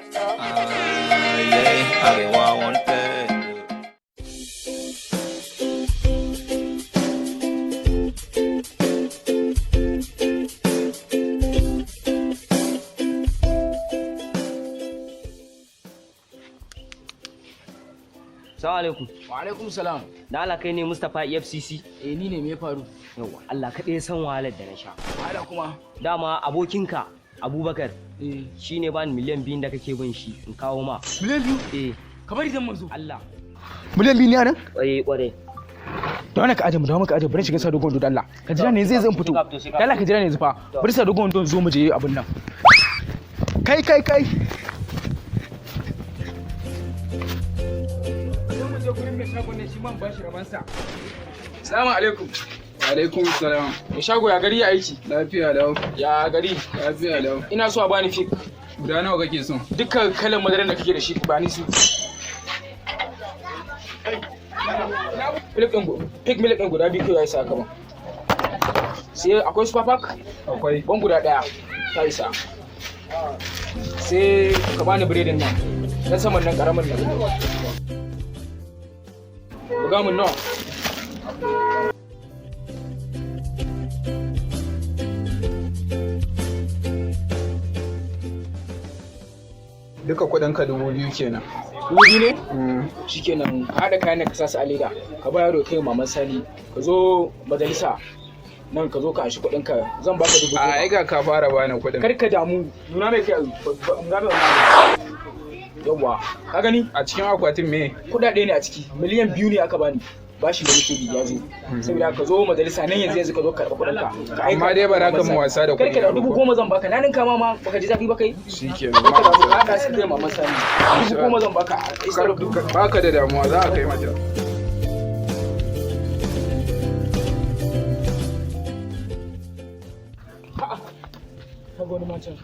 Yeah, Arewa wanted. Salamu alaikum. Wa alaikum salam. Da Allah, kai ne Mustapha EFCC? Eh, ni ne. Me ya faru? Yawwa, Allah kaɗai ya san wahalar da na sha. Wahala kuma? Dama abokinka Abubakar Eh. shi ne bani miliyan 2 da kake bin shi in kawo ma. Miliyan 2? Eh. Kamar idan mun zo. Allah. Miliyan 2 ne anan? Ƙwarai ƙwarai. Da wannan ka aje mu, da wannan ka aje, bari shiga sa dogon wando da Allah. Ka jira ne zai zan fito. Da Allah ka jira ne yanzu fa. Bari sa dogon wando zo mu je abun nan. Kai kai kai. Zo mu je gurin mai shagon ne, shi man bashi rabansa. Assalamu alaikum. Alaikum salam. Mai shago, ya gari, ya aiki? Lafiya lau. Ya gari? Lafiya lau. Ina so a bani Peak. Guda nawa kake so? Dukkan kalan madaran da kake da shi, ba ni su. Milk ɗin, Peak milk ɗin guda biyu kawai ya isa ka ba. Sai akwai Super Pack? Akwai. Ban guda ɗaya ta isa. Sai ka bani biredin nan. Na saman nan, ƙaramin nan. Buga mun nawa? Duka kuɗin ka 2000 kenan. 2000 ne? Shikenan, ka haɗa kayan ka sa su a leda. Ka ba yaro kai maman Sani. Ka zo majalisa nan, ka zo ka anshi kuɗin ka, zan baka dubu A goma. ai ga ka fara bani kuɗin. Kar ka damu, nuna mai kai, nuna mai wannan. Yawwa, ka gani? A cikin akwatin me? Kuɗaɗe ne a ciki, miliyan 2 ne aka bani. Bashi da muke bi ya zo. Saboda ka zo majalisa nan yanzu yanzu, ka zo karɓa kuɗin ka. Ka aika Amma dai ba za ka mu wasa da Kar kuɗi ka da na dubu ba. goma zan baka. Na ninka ma, baka ji zafi ba kai? Shikenan. Kar ka damu, ka haɗa su kai maman Sani. 10,000 zan baka instead of dubu. Baka da damuwa, za a kai mata. Ka ga wani macen.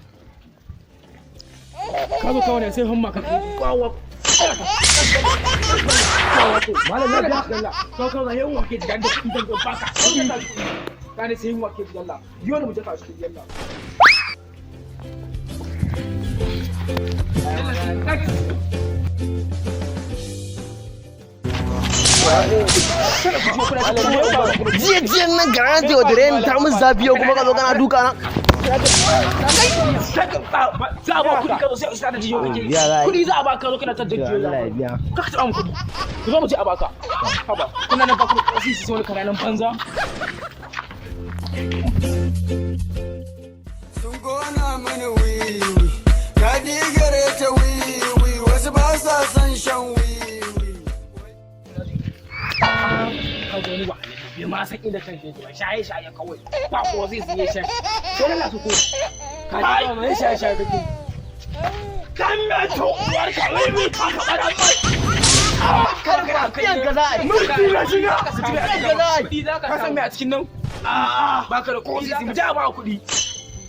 Ka zo kawai sai hamma ka kawo. Malam ya ga ka kawo yin wake da da kuɗi zan baka. Ka ne sai yin wake da Allah. Biyo ni mu je ka shi yalla. Jiya jiyan nan garanti wa dire ta mun zafi, yau kuma ka zo kana duka na. Za a ba kuɗi, ka zo sai a da jiyo kake. Biya za a yi. Kuɗi za a ba ka, zo kana ta jiyo. Allah ya biya. Ka ka taɓa mu kuɗi. Ku zo mu je a baka. Haba, kuna nan ba ku da sisi, sai wani kananan banza. Sun kona mini wiwi, daɗi gare ta wiwi, wasu ba sa son shan wiwi. Ka zo ni wa bai ma san inda kan shi ba, shaye shaye kawai ba ko zai siye shan sai Allah su ko ka ji ba mai shaye shaye kake kan me to uwar ka wiwi ka ka ba mai. Biyan ka za a yi. Mulki na shiga. Biyan ka za a yi. Ka san me a cikin nan? A'a, baka da ko sisi, mu je a ba kuɗi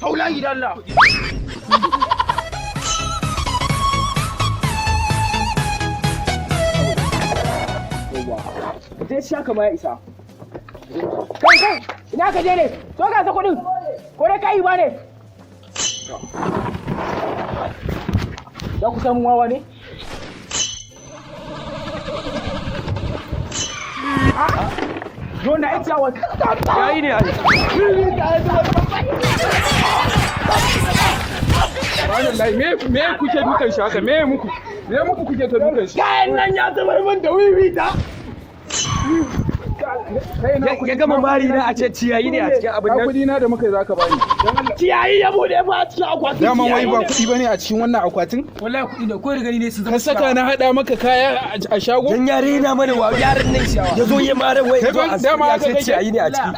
haula gidan Allah. Zai sha kama ya isa. Kai kai, ina ka je ne? So ka sa kuɗin. Ko dai kai ba ne? Za ku samu wawa ne? Yo na ita wa. Yayi ne ai. Subhanallahi, me kuke dukan shi haka? Me muku? Me muku kuke ta dukan shi? Kayan nan ya zubar min da wiwi ta. Kai na Ya gama mari na, a ce ciyayi ne a cikin abin Ka nan. kuɗi na da muka yi zaka bani. Dan Allah. Ciyayi ya bude ba a cikin akwatin. Daman wai ba kuɗi bane a cikin wannan akwatin? Wallahi kuɗi da ko da gani ne sun zama. Ka saka na haɗa maka kaya a shago? Dan yare na mana wa yaran nan ya zo ya mara wai Kai zo ban- a dama ya haka ce kake? ciyayi ne a ciki.